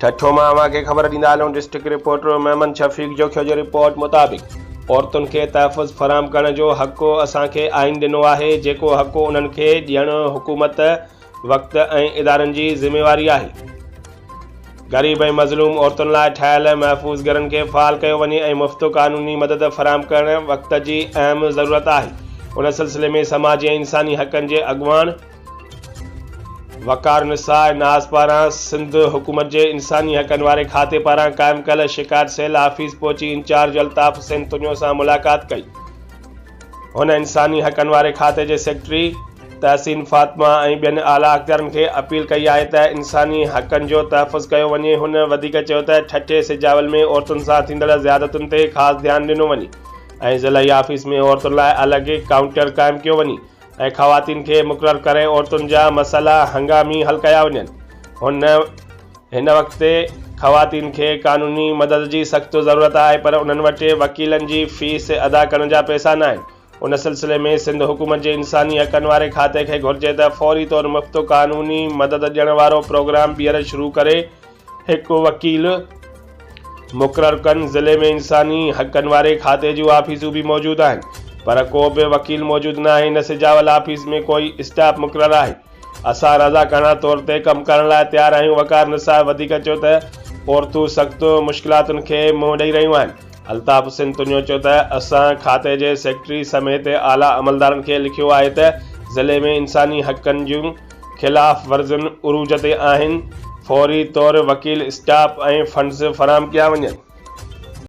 ٺٽو مان اوهان کي خبر ڏيندا هلون ڊسٽرڪٽ رپورٽر محمد شفيق جوکيو جي رپورٽ مطابق عورتن کي تحفظ فراهم ڪرڻ جو حق اسان کي آئين ڏنو آهي جيڪو حق انهن کي ڏيڻ حڪومت وقت ۽ ادارن جي ذميواري آهي غريب ۽ مظلوم عورتن لاء ٺاهيل محفوظ گهرن کي فعال ڪيو وڃي ۽ مفت قانوني مدد فراهم ڪرڻ وقت جي اهم ضرورت آهي ان سلسلي ۾ سماجي ۽ انساني حقن جي اڳواڻ وقار النساء ناز پاران سنڌ حڪومت جي انساني حقن واري کاتي پاران قائم ڪيل شڪايت سيل آفيس پهچي انچارج الطاف حسين تنيو سان ملاقات ڪئي. هن انساني حقن واري کاتي جي سيڪريٽري تحسين فاطمه ۽ ٻين اعليٰ اختيارين کي اپيل ڪئي آهي ته انساني حقن جو تحفظ ڪيو وڃي. هن وڌيڪ چيو ته ٺٽي سجاول ۾ عورتن سان ٿيندڙ زيادتين تي خاص ڌيان ڏنو وڃي ۽ ضلعي آفيس ۾ عورتن لاء الڳ ڪائونٽر قائم ڪيو وڃي. ۽ خواتين کي مقرر ڪري عورتن جا مسئلا هنگامي حل ڪيا وڃن. هن هن وقت خواتين کي قانوني مدد جي سخت ضرورت آهي پر انهن وٽ وڪيلن جي فيس ادا ڪرڻ جا پئسا ناهن. ان سلسلي ۾ سنڌ حڪومت جي انساني حقن واري کاتي کي گهرجي ته فوري طور مفت قانوني مدد ڏيڻ وارو پروگرام ٻيهر شروع ڪري هڪ وڪيل مقرر ڪن، ضلعي ۾ انساني حقن واري کاتي جون آفيسون به موجود آهن پر ڪو به وڪيل موجود ناهي نه سجاول آفيس ۾ ڪوئي اسٽاف مقرر آهي، اسان رضاڪاراڻه طور تي ڪم ڪرڻ لاء تيار آهيون، وقار نثار وڌيڪ چيو ته عورتون سخت مشڪلاتن کي منهن ڏئي رهيون آهن، الطاف حسين تنيو چيو ته اسان کاتي جي سيڪريٽري سميت اعليٰ عملدارن کي لکيو آهي ته ضلعي ۾ انساني حقن جون خلاف ورزين عروج تي آهن، فوري طور وڪيل اسٽاف ۽ فنڊز فراهم ڪيا وڃن.